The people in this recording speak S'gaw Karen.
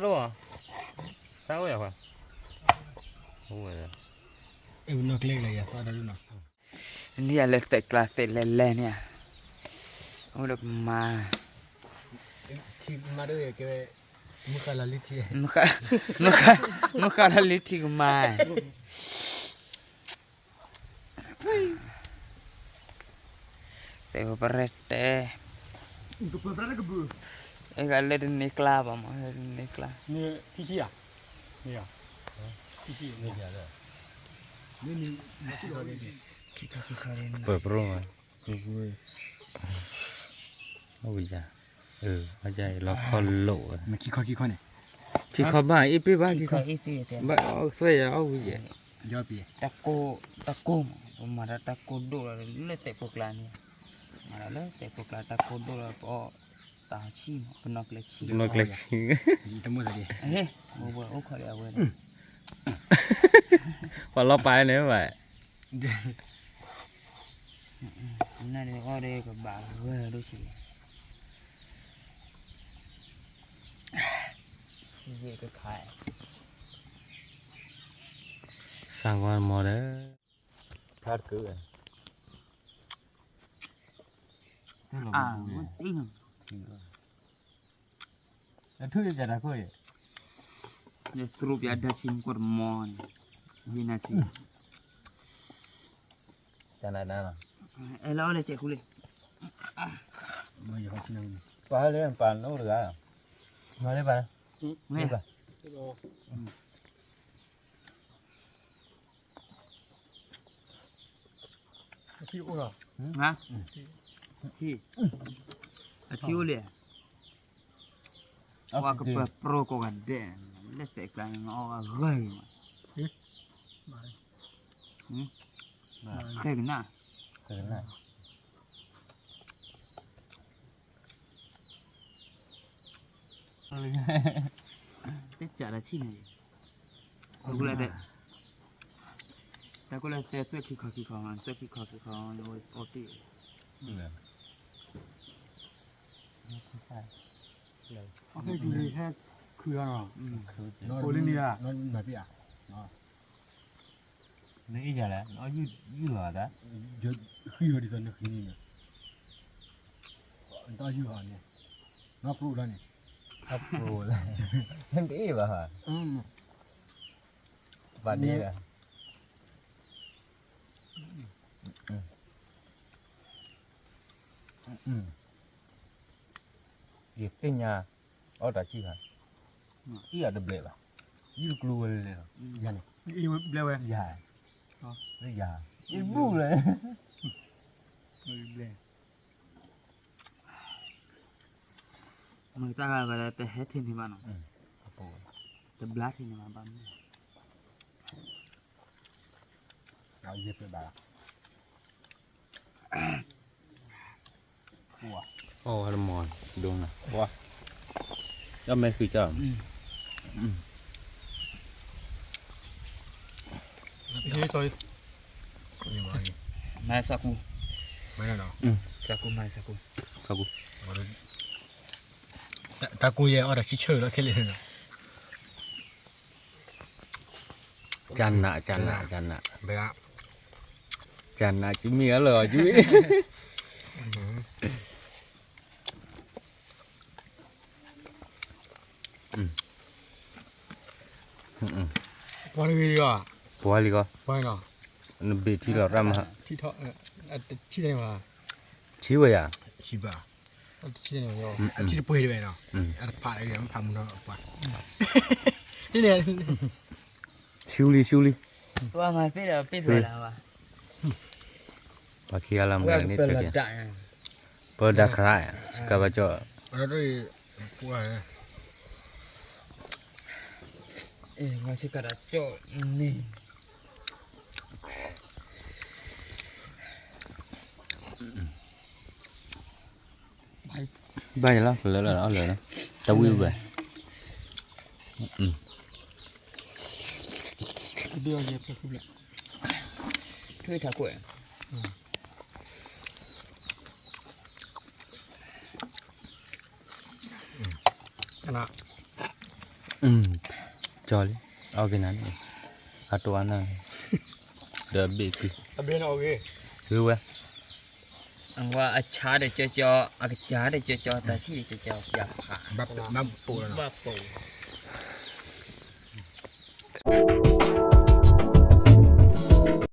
တၢ်အိၣ်, တၢ်အိၣ်ယၤ, အိၣ်ဝဲ, အဲၣ်ပနီၢ်ကျဲကလဲၤယၤသီတၢ်ဒ်နီၤ, န့ၣ်ယၤလၢသဲးကျါသဲးလဲၤလဲၤန့ၣ်ဧါ, အိၣ်ဒီးကမါ, ထံကမါဒ်ကဲဝဲ, မုၢ်ဃါလီၤလံထံ, မုၢ်ဃါလီၤလံထံကမါ, သဲးပရၢတဲ, အဲၣ်ဂၤလၢတန့ၢ်ကျါဘၣ်မး, လၢတန့ၢ်ကျါဘၣ်, ခံဆံယၤ, ခံဆံယၤ, ပၢၤပရိမး, အိၣ်ယၤ, အီၣ်ယၤအံၤလီၤခီလိာ်ဝဲ, ခံခီဘၣ်အ့ၣ်ပ့ၢ်ဘၣ်, ခံခီ, ဘၣ်အီၣ်သွဲၣ်ယၤအီၣ်ဝံၤယဲၢ်, တၢ်ကိၢ်မး, ပမၤတၢ်တၢ်ကိၢ်ဒိၣ်လီၤလၢသဲးဖိကျါန့ၣ်, မၤဒီးလၢသဲးဖိကျါတၢ်ကိၢ်ဒိၣ်လီၤ ပအီၣ်တၢ်ဆံၣ်မး, ပနီၢ်ကျဲဆံၣ်, ပနီၢ်ကျဲဆံၣ်, အိၣ်ခီလၢအဝဲ, ပှၤလီၤပာ်န့ၣ်ဘၣ်, နအီၣ်ဒီးကဘၣ်ဂၢၢ်ဒိၣ်ဆံး, စၢ်ဂီၢ်မီၤဒီး, ဖးတကု, အဝဲတ့ၢ်နီၤ, နထူၣ်ယတၢ်ခိၣ်အံၤ, ယသရူးပျးဒၣ်ဆံမူကီၢ်တမီၤန့ၣ်, ဝံနၤစံ, အဲလၢအီၣ်လၢစဲးခူလံ, ပှၤလၢပၢ်နအိၣ်တဂၤ, မၤလၢပၢ် အထံအိၣ်လီၤ, အထံ, အထံအိၣ်လံ, ပှၤကပၢၤပြိကိးဂၤဒဲး, လၢသဲးကျါန့ၣ် အီၣ်အဂၢၢ်အံၤမး, ဃဲကနၣ်, ဃဲကနၣ် တၢ်စးတၢ်ဆံၣ်န့ၣ်, တၢ်ကူလၢတဲ, တၢ်ကူလၢတဲသွဲၣ်ခံခီခံခီ, သွဲၣ်ခံခီခံခီ, အိၣ်တ့ၢ်, ဟဲခုလီၤ, အိၣ်လံန့ၣ်ဧါ, နအ့ၣ်ယၤလဲၣ်, နအီၣ်ယုၢ်လီၤတၢ်, ဃံလီၤဒ်သိးနဃံန့ၣ်, နတအီၣ်ယုၢ်ဟီန့ၣ်, နအီၣ်ပရိၣ်လီၤန့ၣ်, အီၣ်ပရိၣ်လီၤ, နတအ့ၣ်ဘၣ်, ဘၣ်ဒ့လီၤ, ယသ့ၣ်ညါ, အီၣ်တၢ်ဆံၣ်ဘၣ်, အ့ၣ်အီၤတဘျဲးဘၣ်, ယုၢ်တကျိၤဝဲလဲၣ်လီၤ, ယၤန့ၣ်, ဘျဲးဝဲ, ယၤ, ယၤ, အ့ၣ်ဘူၣ်လၢ မ့ၢ်တၢ်ဂၤဝဲလၢတဟဲထံၣ်န့ၢ်ဘၣ်နီၤ, တဘျါထံၣ်န့ၢ်ဘၣ်ဘၣ်မ့ၢ်, ယဲၢ်ပျဲဘၣ်, အီၣ်ဝဲတမီၤဒိၣ်နၤ, တၢ်မဲာ်ဃံတၢ်, မၤစၢ်ကူ, စၢ်ကူ, စၢ်ကူ, တၢ်ကူယဲၢ်အီၣ်တၢ်ဆံၣ်ဆၢလီၤခဲလၢာ်, ကနး ကနး ကနး, ကနး ကမံၣ်အလၢာ်အီၤကမံၣ်, ပှၤလံဂီၤ, ပှၤလံဂီၤ, နဘ့ၣ်ထံလီၤရၣ်မး, ထံဝဲယၤ, ဆံးဘၣ်, အထံတပှဲၤတဝဲနီၤ, အတဖးမဖးမုၢ်နီၤပှၤ, ဆူလံ ဆူလံ, ပှၤခံဂၤလၢမုၢ်န့ၣ်, ပၢဒၣ်ခရၣ်, စကၤဘၣ်ကၠီၣ်, ပှၤစကၤဒၣ်ကၠီၣ်န့ၣ် ဘၣ်ယလီၤ လၢလၢအီၣ်လၢာ်လီၤ တဝံၣ်ဝဲ, ထွံၣ်ထးခိၣ်, ကနၣ်, ကၠီလံ, အီၣ်က့ၤနၤန့ၣ်, အတိၢ်အနၢ်, ဒီးဘ့ၣ်ကုၢ်, ဂ့ၤဝဲ, အဝဲအဆါဒီးကၠီကၠီ, အကစၢ်ဒီးကၠီကၠီ, တၢ်ဆံၣ်ဒီးကၠီကၠီ, ယဖး, ဘၣ်ပိာ်,